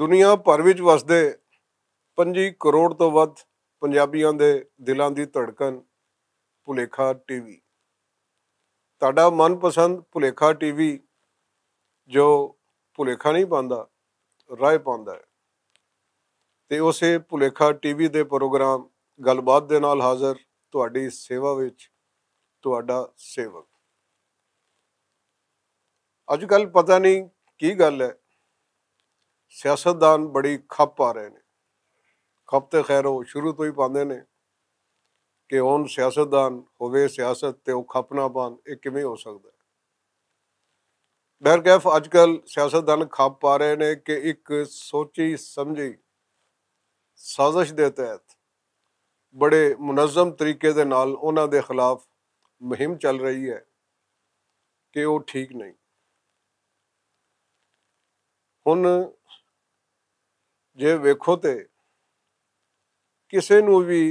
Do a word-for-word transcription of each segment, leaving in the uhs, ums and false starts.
دنیا بھر وچ وسدے پنجی کروڑ توں ودھ پنجابیاں دے دلاں دی دھڑکن، بھلیکھا ٹی وی۔ تہاڈا من پسند بھلیکھا ٹی وی، جو بھلیکھا نہیں پاندا، رائے پاندا ہے۔ تے اسے بھلیکھا ٹی وی دے پروگرام گل بات دے نال حاضر، تہاڈی سیوا وچ تہاڈا سیوک۔ اج کل پتہ نہیں کی گل ہے، سیاستدان بڑی کھپ پا رہے نے۔ کھپ تے خیر وہ شروع تو ہی پاندے نے کہ ہن سیاستدان ہووے سیاست تے وہ کھپ نہ پان، یہ کیویں ہو سکدا ہے؟ بہرکیف اج کل سیاستدان کھپ پا رہے نے کہ ایک سوچی سمجھی سازش دے تحت بڑے منظم طریقے دے نال انہاں دے خلاف مہم چل رہی ہے کہ وہ ٹھیک نہیں۔ ہن جے ویکھو تے کسے نوں وی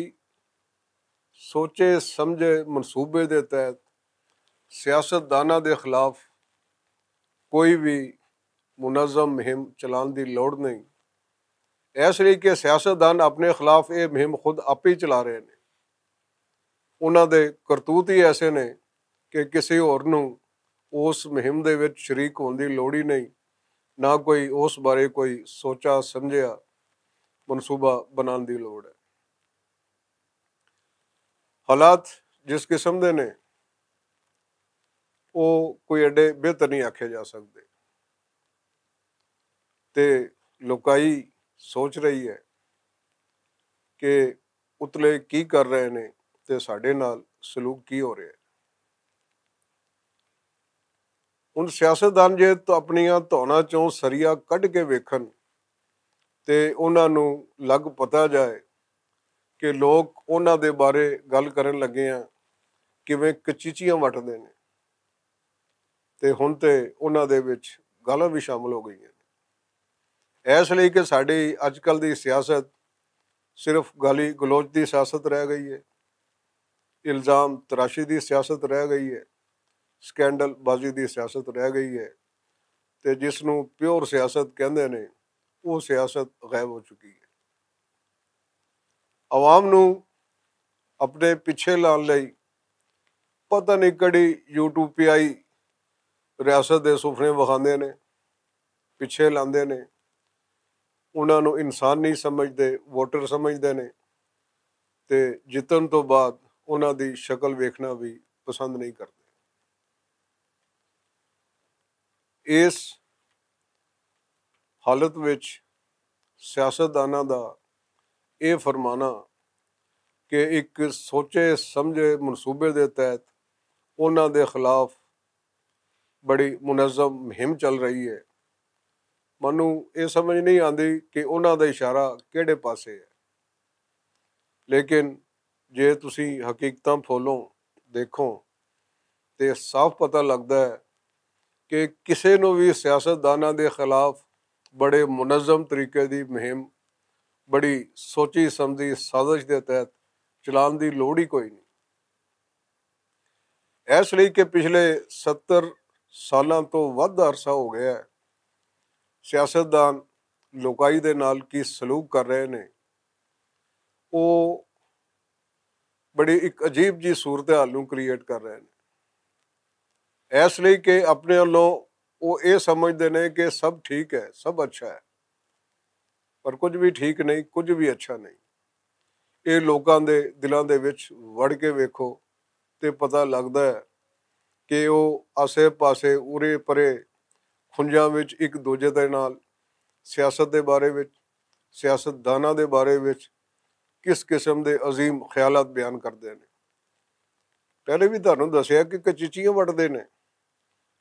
سوچے سمجھے منصوبے دے تحت سیاستداناں دے خلاف کوئی وی منظم مہم چلان دی لوڑ نہیں۔ اس لئی کہ سیاستدان اپنے خلاف یہ مہم خود آپ ہی چلا رہے نے۔ انہاں دے کرتوت ہی ایسے نے کہ کسی ہور نوں اس مہم دے وچ شریک ہون دی لوڑ ہی نہیں، نہ کوئی اس بارے کوئی سوچا سمجھیا منصوبہ بنان دی لوڑ ہے۔ حالات جس قسم دے نے، او کوئی ایڈے بہتر نہیں آکھے جا سکدے۔ تے لوکائی سوچ رہی ہے کہ اتلے کی کر رہے نے تے ساڈے نال سلوک کی ہو رہے ہیں۔ ہن سیاستدان جے تو اپنیاں توناں چوں سریا کڈ کے ویکھن تے انہاں نوں لگ پتا جائے کہ لوگ انہاں دے بارے گل کرن لگے ہیں، کیویں کچیچیاں وٹدے نے۔ تے ہن تے انہاں دے وچ گالاں وی شامل ہو گئیاں نے۔ ایس لئی کہ ساڈی اج کل دی سیاست صرف گالی گلوچ دی سیاست رہ گئی ہے، الزام تراشی دی سیاست رہ گئی ہے، سکینڈل بازی دی سیاست رہ گئی ہے، تے جس نوں پیور سیاست کہندے نے، وہ سیاست غائب ہو چکی ہے۔ عوام نوں اپنے پچھے لان لئی پتہ نہیں کڑی یوٹوپیائی ریاست دے سفنے وکھاندے نے، پچھے لاندے نے۔ انہاں نوں انسان نہیں سمجھدے، ووٹر سمجھدے نے، تے جتن تو بعد انہاں دی شکل ویکھنا بھی پسند نہیں کردے۔ اس حالت وچ سیاستداناں دا اے فرمانا کہ ایک سوچے سمجھے منصوبے دے تحت انہاں دے خلاف بڑی منظم مہم چل رہی ہے، مینوں اے سمجھ نہیں آندی کہ انہاں دا اشارہ کیڑے پاسے ہے۔ لیکن جے تسی حقیقتاں پھولو، دیکھو، تے صاف پتہ لگدا ہے کہ کسے نوں وی سیاستداناں دے خلاف بڑے منظم طریقے دی مہم، بڑی سوچی سمجھی سازش دے تحت چلان دی لوڑ ہی کوئی نہیں۔ اس لئی کہ پچھلے ستر سالاں تو ودھ عرصہ ہو گیا ہے، سیاستدان لوکائی دے نال کی سلوک کر رہے نے، وہ بڑی ایک عجیب جی صورتحال نوں کریئیٹ کر رہے نے۔ اس لئی کہ اپنے ولوں وہ یہ سمجھدے نے کہ سب ٹھیک ہے، سب اچھا ہے، پر کچھ بھی ٹھیک نہیں، کچھ بھی اچھا نہیں۔ یہ لوکاں دے دلاں دے وچ وڑ کے ویکھو تے پتہ لگدا ہے کہ وہ آسے پاسے ارے پرے خنجاں وچ ایک دوجے دے نال سیاست دے بارے وچ، سیاستداناں دے بارے وچ کس قسم دے عظیم خیالات بیان کردے نے۔ پہلے بھی تہانوں دسیا کہ کچیچیاں وٹدے نے،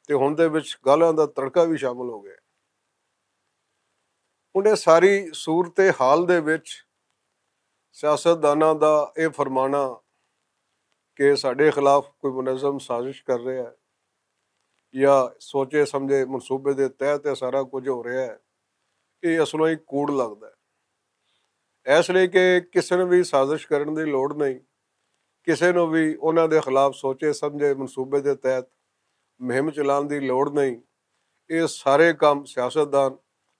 تے ہن دے وچ گالاں دا تڑکا بھی شامل ہو گیا۔ ہن اے ساری صورت حال دے وچ سیاستداناں دا اے فرمانا کہ ساڈے خلاف کوئی منظم سازش کر رہا ہے یا سوچے سمجھے منصوبے دے تحت اے سارا کچھ ہو رہا ہے، اے اصلوں ہی کوڑ لگدا ہے۔ اس لئی کہ کسے نوں وی سازش کرن دی لوڑ نہیں، کسے نوں وی انہاں دے خلاف سوچے سمجھے منصوبے دے تحت مہم چلان دی لوڑ نہیں۔ یہ سارے کام سیاستدان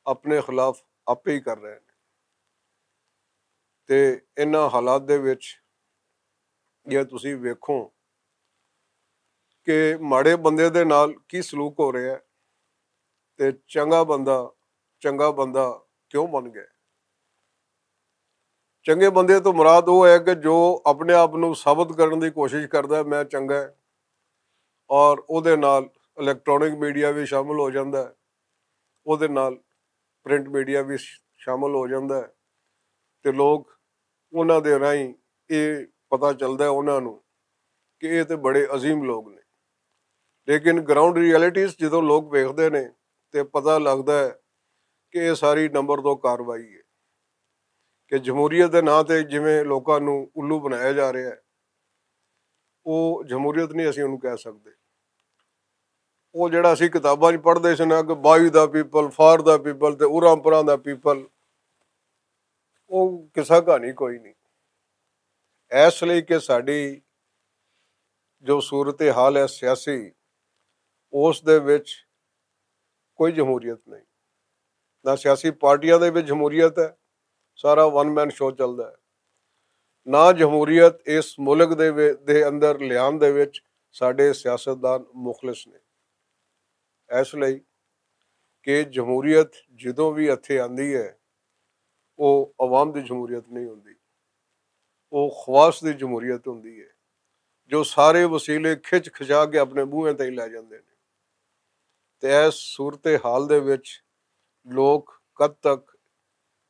اپنے خلاف آپے ہی کر رہے نے۔ تے انہاں حالات دے وچ جے تسی ویکھو کہ ماڑے بندے دے نال کی سلوک ہو رہا ہے، تے چنگا بندہ چنگا بندہ کیوں بن گیا؟ چنگے بندے تو مراد وہ ہے کہ جو اپنے آپ نوں ثابت کرن دی کوشش کردا ہے میں چنگا ہے، اور اودے نال الیکٹرانک میڈیا وی شامل ہو جاندا ہے، اودے نال پرنٹ میڈیا وی شامل ہو جاندا ہے، تے لوگ انہاں دے راہیں ایہہ پتہ چلدا ہے انہاں نوں کہ ایہہ تے بڑے عظیم لوگ نے۔ لیکن گراؤنڈ ریئلٹیز جدوں لوگ ویکھدے نے تے پتہ لگدا ہے کہ ایہہ ساری نمبر دو کاروائی ہے، کہ جمہوریت دے ناں تے جیویں لوکاں نوں الو بنایا جا رہا ہے، او جمہوریت نہیں اسی انہوں کہہ سکدے۔ او جڑا اسی کتاباں وچ پڑھدے سن کہ بائی دا پیپل، فار دا پیپل تے اراں پراں دا پیپل، او قصہ کہانی کوئی نہیں۔ ایس لئی کہ ساڈی جو صورتحال ہے سیاسی، اس دے وچ کوئی جمہوریت نہیں، نہ سیاسی پارٹیاں دے وچ جمہوریت ہے، سارا ون مین شو چلدا ہے، نہ جمہوریت اس ملک دے وے- دے اندر لیان دے وچ ساڈے سیاستدان مخلص نے۔ اس لئی کہ جمہوریت جدوں وی اتھے آندی ہے، او عوام دی جمہوریت نہیں ہوندی، او خواص دی جمہوریت ہوندی ہے، جو سارے وسیلے کھچ کھچا کے اپنے بوہے تے ہی لے جاندے نے۔ تے اس صورتحال دے وچ لوگ کد تک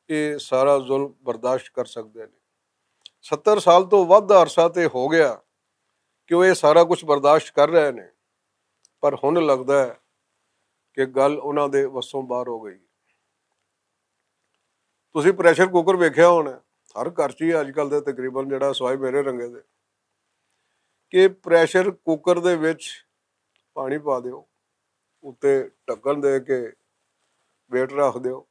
یہ سارا ظلم برداشت کر سکدے نے؟ ستر سال تو ودھ عرصہ تے ہو گیا کہ وہ یہ سارا کچھ برداشت کر رہے نے، پر ہن لگدا ہے کہ گل انہاں دے وسوں باہر ہو گئی۔ تسی پریشر کوکر ویکھیا ہونا ہے، ہر گھر چ ہی اج کل دے تقریباً جڑا سوائے میرے رنگے دے، کہ پریشر کوکر دے وچ پانی پا دیو، اتے ٹکن دے کے ویٹ رکھ دیو،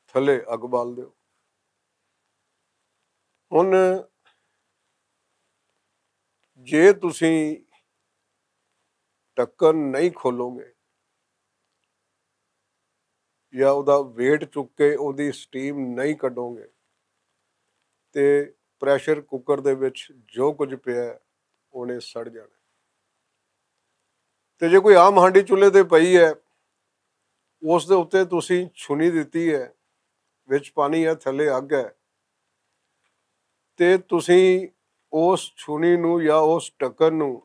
تھلے اگ بال دیو۔ ہن جے تسی ٹکن نہیں کھولو گے یا ادا ویٹ چک کے اودی سٹیم نہیں کڈو گے، تے پریشر کوکر دے وچ جو کچھ پیا ہے، اونے سڑ جانا ہے۔ تے جے کوئی عام ہانڈی چولہے تے پئی ہے، اس دے اُتے تسی چھنی دتی ہے، وچ پانی ہے، تھلے اگ ہے، تے تسی اس چھنی نوں یا اس ٹکن نوں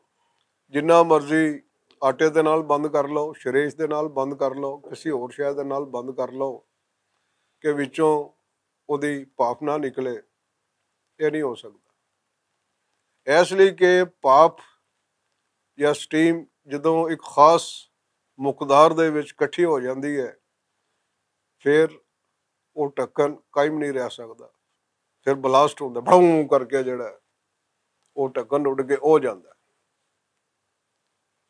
جنہ مرضی آٹے دے نال بند کر لو، شریش دے نال بند کر لو، کسی ہور شے دے نال بند کر لو، کہ وچوں اودی پاپ نہ نکلے، یہ نہیں ہو سکدا۔ اس لئی کہ پاپ یا سٹیم جدوں ایک خاص مقدار دے وچ کٹھی ہو جاندی ہے، پھر وہ ٹکن قائم نہیں رہ سکدا، پھر بلاسٹ ہوندا، بھڑوں کر کے جڑا ہے، وہ ٹکن اڈ کے ہو جاندا ہے۔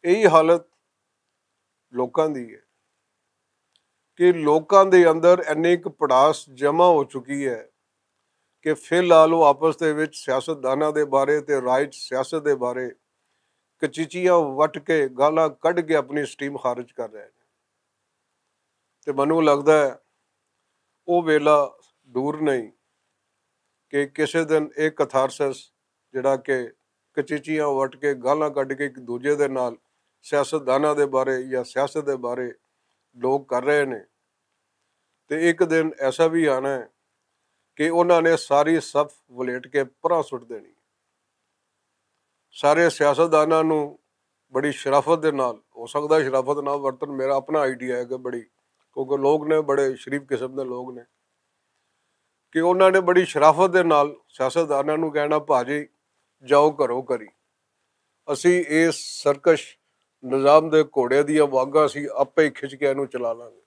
یہی حالت لوکاں دی ہے کہ لوکاں دے اندر اینی ایک پڑاس جمع ہو چکی ہے کہ فی الحال وہ آپس دے وچ سیاستداناں دے بارے تے رائٹ سیاست دے بارے کچیچیاں وٹ کے گالاں کڈ کے اپنی سٹیم خارج کر رہے ہیں۔ تے مینوں لگدا ہے او ویلا دور نہیں کہ کسے دن ایک کتھارسس جڑا کہ کچیچیاں وٹ کے گالاں کڈ کے ایک دوجے دے نال سیاستداناں دے بارے یا سیاست دے بارے لوگ کر رہے نے، تے ایک دن ایسا بھی آنا ہے کہ انہاں نے ساری صف ولیٹ کے پراں سٹ دینی۔ سارے سیاستداناں نوں بڑی شرافت دے نال، ہو سکدا ہے شرافت نہ ورتن، میرا اپنا آئیڈیا ہے کہ بڑی، کیونکہ لوگ نے بڑے شریف قسم دے لوگ نے، کہ انہاں نے بڑی شرافت دے نال سیاستداناں نوں کہنا، "بھاجی، جاؤ گھروں کری، اسی اس سرکش نظام دے گھوڑے دیاں واگاں اسی آپے ہی کھچ کے اینوں چلا لاں گے۔"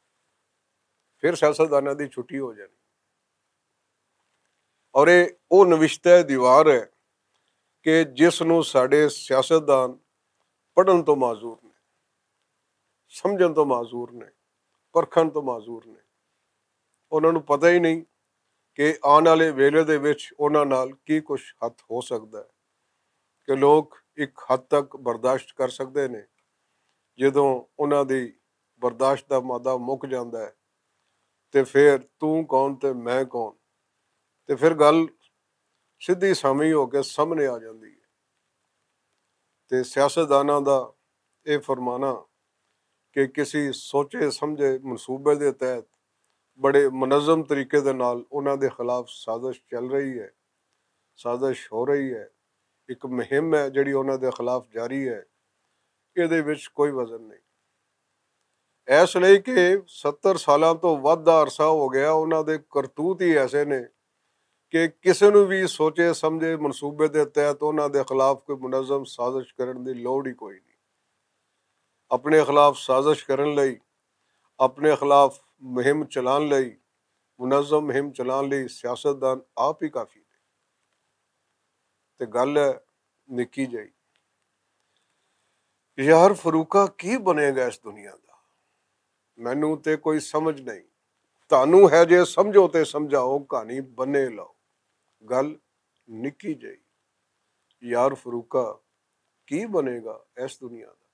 پھر سیاستداناں دی چھٹی ہو جانی۔ اور یہ وہ نوشتہ دیوار ہے کہ جس نوں ساڈے سیاستدان پڑھن تو معذور نے، سمجھن تو معذور نے، پرکھن تو معذور نے۔ انہاں نوں پتہ ہی نہیں کہ آن والے ویلے دے وچ انہاں نال کی کچھ حد ہو سکدا ہے کہ لوگ ایک حد تک برداشت کر سکدے نے، جدوں انہاں دی برداشت دا مادہ مک جاندا ہے، تے فیر توں کون تے میں کون؟ تے فیر گل سدھی سامئی ہو کے سامنے آ جاندی ہے۔ تے سیاستداناں دا اے فرمانا کہ کسی سوچے سمجھے منصوبے دے تحت بڑے منظم طریقے دے نال انہاں دے خلاف سازش چل رہی ہے، سازش ہو رہی ہے، ایک مہم ہے جڑی انہاں دے خلاف جاری ہے، اے دے وچ کوئی وزن نہیں۔ ایس لئی کہ ستر سالاں تو ودھ دا عرصہ ہو گیا، انہاں دے کرتوت ہی ایسے نے کہ کسے نوں وی سوچے سمجھے منصوبے دے تحت انہاں دے خلاف کوئی منظم سازش کرن دی لوڑ ہی کوئی نہیں۔ اپنے خلاف سازش کرن لئی، اپنے خلاف مہم چلان لئی، منظم مہم چلان لئی سیاستدان آپ ہی کافی نے۔ تے گل ہے نکی جائی، یار فروقہ کی بنے گا اس دنیا دا؟ مینوں تے کوئی سمجھ نہیں۔ تانوں ہے جے سمجھو تے سمجھاؤ، کہانی بنے لاؤ۔ گل نکی جائی، یار فروقہ کی بنے گا اس دنیا دا؟